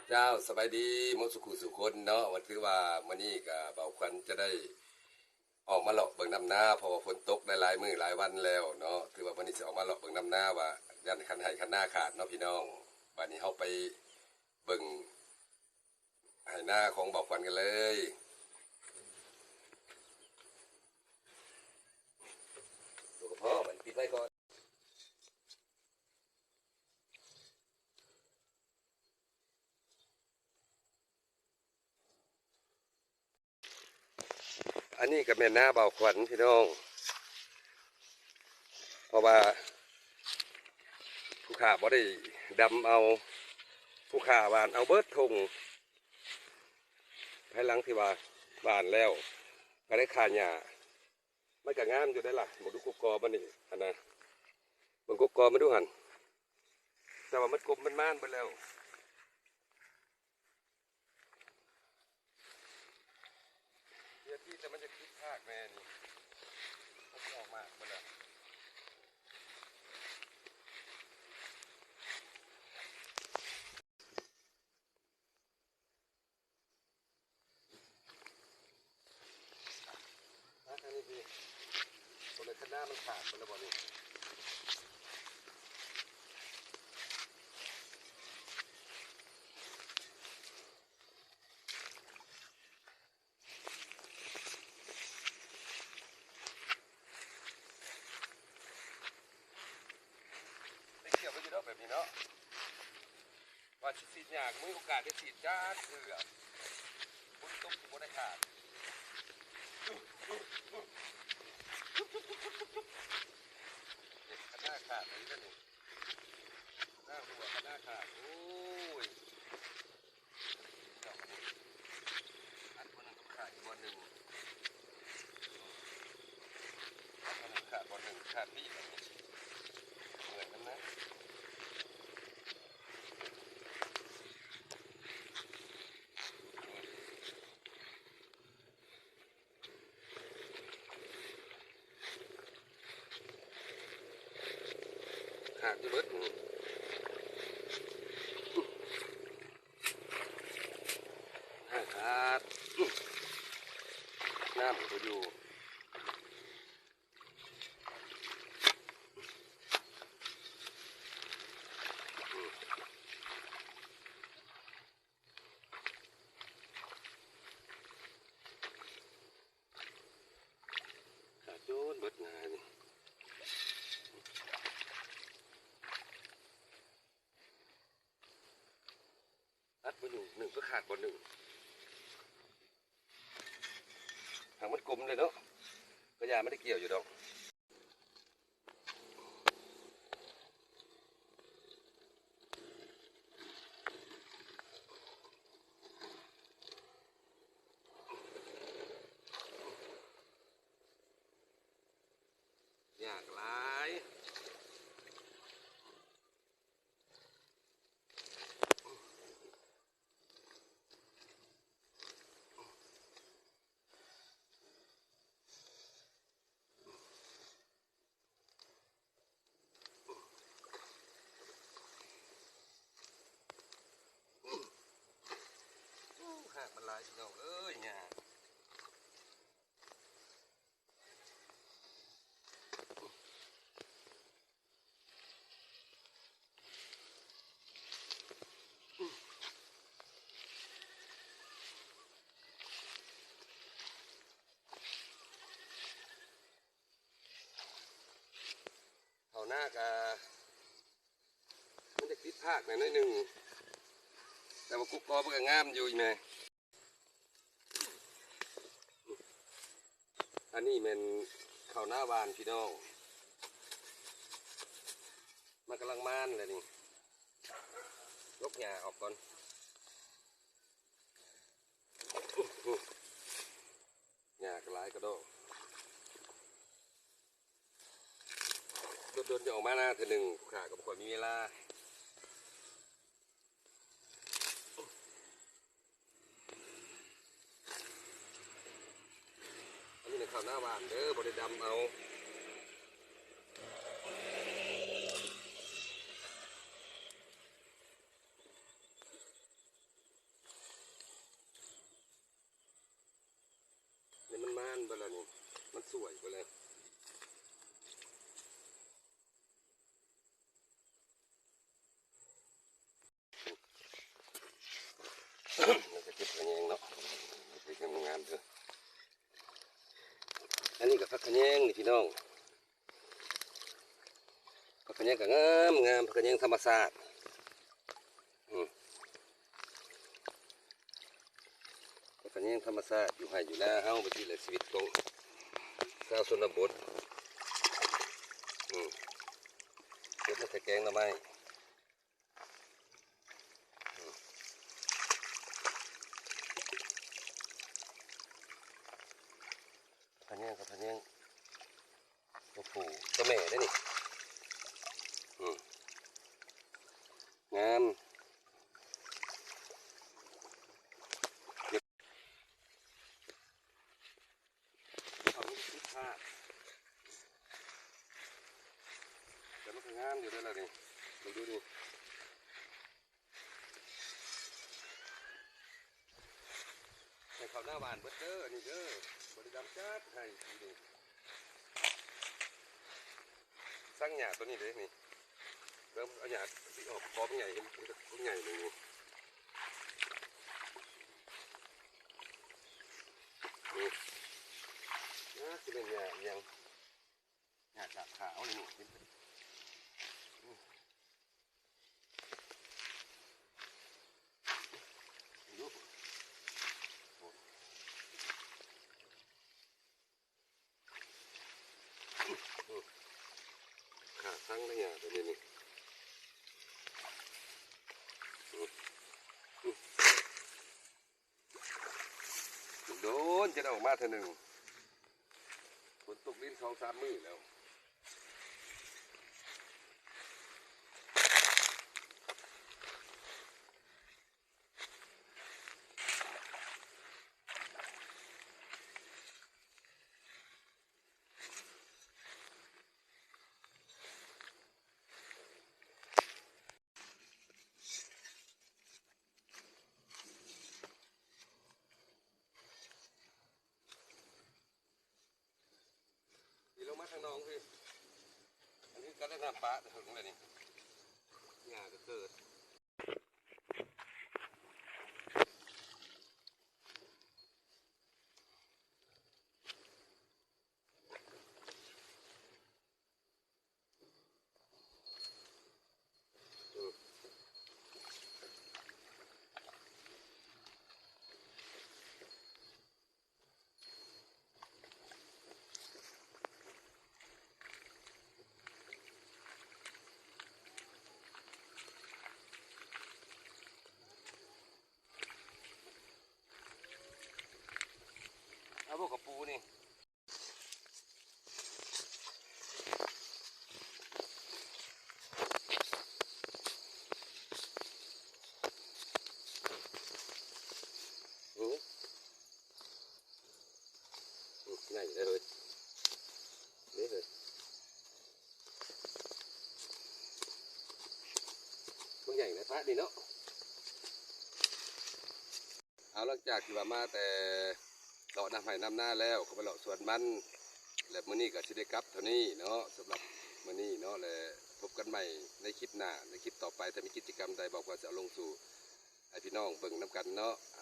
ເຈົ້າ ສະບາຍດີໝົດສູ່ຄູ່ສູ່ຄົນເນາະ. ວ່າຖືວ່າມື້ນີ້ກະບ່າວຂວັນຈະໄດ້ອອກມາເລາະເບິ່ງນຳນາ ເພາະວ່າຝົນຕົກໄດ້ຫຼາຍມື້ຫຼາຍວັນແລ້ວເນາະ. ຖືວ່າມື້ນີ້ຊິອອກມາເລາະເບິ່ງນຳນາວ່າຢ້ານຄັນໄຮ່ຄັນນາຂາດເນາະພີ່ນ້ອງ. ບາດນີ້ເຮົາໄປເບິ່ງໄຮ່ນາຂອງບ່າວຂວັນກັນເລີຍ. ໂຕກະພໍ ບັດນີ້ປິດໄວ້ກ່ອນ. ອັນນີ້ກະແມ່ນນາບ່າວຂວັນພີ່ນ້ອງ ເພາະວ່າຜູ້ຂ້າບໍ່ໄດ້ດຳເອົາ ຜູ້ຂ້າຫວ່ານເອົາເບິດທົ່ງ. ພາຍຫຼັງທີ່ວ່າຫວ່ານແລ້ວກະໄດ້ຂ້າຫຍ້າ. ມັນກະງາມຢູ່ໄດ໋ລະ ເບິ່ງດູກົກກໍມັນນີ້ຫັ້ນນະ ເບິ່ງກົກກໍມັນດູຫັ້ນ. ແຕ່ວ່າມັນກົບມັນມານເບິດແລ້ວ ເທື່ອທີ່ແຕ່ມັນຈະຄິດພາກແນ່ນີ້ ມັນຊິອອກມາເບິດແລ້ວ. ອັນນີ້ຄື ຕົວໃນຄັນນາມັນຂາດໄປແລ້ວບໍ່ນີ້? ໄດ້ກ່ຽວໄປຢູ່ດອກແບບນີ້ເນາະ. ວ່າຊິສີດຫຍ້າກະບໍ່ມີໂອກາດໄດ້ສີດຈັກເທື່ອ ຝົນຕົກກະບໍ່ໄດ້ຂາດ. ຄັນນາຂາດອີກແລ້ວນີ້ ໜ້າຫົວຄັນນາຂາດ. ໂອ້ຍ ຂາດບ່ອນໜຶ່ງ ຂາດບ່ອນໜຶ່ງ ຂາດອີກ ເມື່ອຍນຳນະ. ຂາດຢູ່ເບິດ ຂາດ ນ້ຳກະບໍ່ຢູ່. ຂາດຈົນເບິດນານີ້ ອັດບໍ່ຢູ່ ໜຶ້ງກະຂາດບໍ່ໜຶ້ງ. ຫາກມັນກົມເລີຍເນາະ ກະຢ່າມັນໄດ້ກ່ຽວຢູ່ດອກ. ຫຍ້າກະຫຼາຍ. ໂອ້ ຮາກມັນຫຼາຍພີ່ນ້ອງເອີຍ ຫຍ້າ. ເຂົ້ານາກະ ມັນຈະຕິດພາກແດ່ໜ້ອຍໜຶ່ງ ແຕ່ວ່າກຸກກໍມັນກະງາມຢູ່ອີ່ແມ່. ອັນນີ້ແມ່ນເຂົ້ານາຫວ່ານພີ່ນ້ອງ ມັນກຳລັງມານແຫຼະນີ້. ຍົກຫຍ້າອອກກ່ອນ ຫຍ້າກະຫຼາຍກະດອກ. ດົນໆຈະອອກມານາເທື່ອໜຶ່ງ ຂ້າກະບໍ່ຄ່ອຍມີເວລາ. ອັນນີ້ນະ ເຂົ້ານາຫວ່ານເດີ ບໍ່ໄດ້ດຳເອົາ. ສວຍເບິດເລີຍ. ແລ້ວກໍເກັບຂະແຍງເນາະ ງາມໆເດີ. ອັນນີ້ກໍຜັກຂະແຍງນີ້ພີ່ນ້ອງ. ຜັກຂະແຍງກໍງາມໆ ຜັກຂະແຍງທຳມະຊາດ. ອືມ ຜັກຂະແຍງທຳມະຊາດ ຢູ່ໄຮ່ຢູ່ນາເຮົາ ແບບນີ້ແຫຼະ ຊີວິດຂອງຊາວຊົນນະບົດ. ອືມ ເກັບມາໃສ່ແກງໜໍ່ໄມ້. ພະແຍງກັບພະແຍງ ຕົວຜູ້ຕົວແມ່ເດ້ນີ້. ອືມ ງາມ. ເອົາລູກຕິດພາດ ແຕ່ມັນກໍງາມຢູ່ເດ້ລະນີ້ ເບິ່ງດູນີ້. ໃຫ້ເຂົ້າໜ້າຫວານເບິດເດີ ອັນນີ້ເດີ ບໍ່ໄດ້ດຳຈັກໄຮ່ປີນີ້. ສັງຫຍ້າຕົວນີ້ເດ້ນີ້ ເລີ່ມເອົາຫຍ້າຊິອອກ ກອບໃຫຍ່ ເຫັນ ເຫັນກອບໃຫຍ່ເລີຍນີ້. ນີ້ ນີ້ຊິເປັນຫຍ້າອີ່ຫຍັງ ຫຍ້າຈາກຂາວນີ້ ເຫັນ ເບິ່ງດູ ຂາດທັງໄລຍະຕົວນີ້ນີ້. ໂດນຈະໄດ້ອອກມາເທື່ອໜຶ່ງ ຝົນຕົກລິນສອງສາມມື້ແລ້ວ. ນີ້ລົງມາທາງໜອງພີ້ ອັນນີ້ກໍໄດ້ນ້ຳປະເຖິງແລ້ວນີ້ ຫຍ້າກໍເກີດ. ເອົາບໍ່ກະປູນີ້. ໂອ້ ໃຫຍ່ເດ້ເຮີ້ຍ ເດ້ເຮີ້ຍ ບັກໃຫຍ່ນະພະນີ້ເນາະ. ເອົາ ຫຼັງຈາກທີ່ວ່າມາແຕ່ເລາະນຳໄຮ່ນຳນາແລ້ວ ກໍໄປເລາະສວນມັນ ແລະ ມື້ນີ້ກໍຊິໄດ້ກັບເທົ່ານີ້ເນາະ ສຳລັບມື້ນີ້ເນາະ ແລະ ພົບກັນໃໝ່ໃນຄລິບໜ້າ ໃນຄລິບຕໍ່ໄປ ຖ້າມີກິດຈະກຳໃດ ບ່າວກວາງຊິເອົາລົງສູ່ໃຫ້ພີ່ນ້ອງເບິ່ງນຳກັນເນາະ.